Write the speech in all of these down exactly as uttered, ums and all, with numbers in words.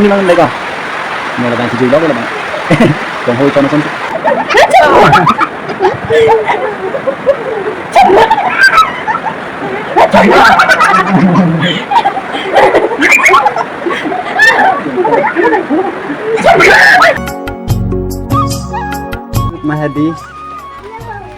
neli mang deko. Neli bang kejui lo, neli bang. Kong hoi chon chon. Mahadi.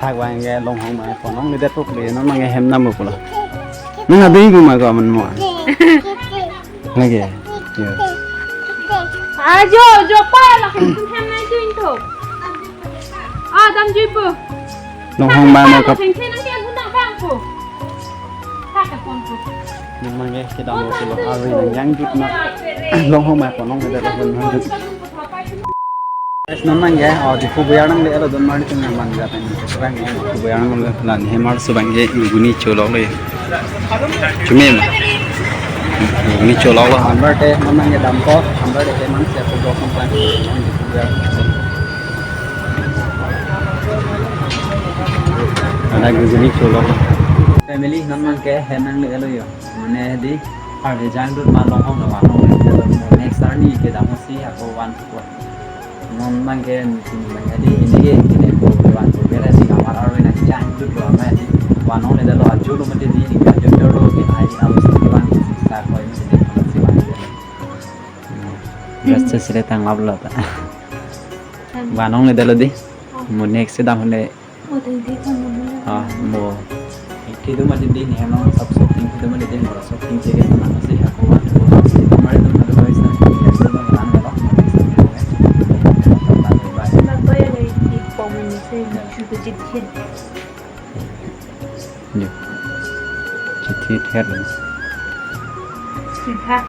Thak vang ke Longhong ma pon longledet po kle, non abang ke hem nam po lo. Nang abi pu ma ko amen mo. Lake. Yes. Ajo, jo pa la kan hem na jin to. Adam ji po. Longhong ma mo ko. Hem hem na ke huna bang po. Thak ke pon po. Non abang ke kedam po lo, ari nang yang jut ma. Longhong ma pon longledet po, nang jut. Guys, non abang ke, oh, Diphu Buyar nangle lo, don mar tum nang man ja pen. Sekarang ya, Diphu Buyar nangle, la ne hem arloso abang ke ghuguni cholok lo. Chumi ma. Ghuguni cholok lo. Hambar te, non abang ke dampo, hambar te man se ko blok sampai. Diphu Buyar. Ada ghuguni cholok lo. Family, non abangke hem nangle-lo jo. Mane hedi, arve jangdut ma longhong lo, ma longhong lo. Next arni kedam si ako van po. Non abangke meeting abang hedi, ini ke, ini ko van po, bera si kamar arve nang jangdut lo, ma hedi. Van longle-lo, ajo lo mati di, ajo lo ke, ai, abos ke van, sa ko ini, si van. Rest sile tang upload. Van longle-lo di. Mo next kedam le. Mo tadi kamu dulu. Ah, mo. Itu mati di ni, emang sab shopping itu mati di, mo shopping jadi teman si aku waktu itu kemarin tuh ada boys na. Ya, itu bang, kan, kalau mau di sana, ya. Bye. Bapak ya, dari di komen itu, ya, sudah jadi. Jo. Chithi ther. Sudah.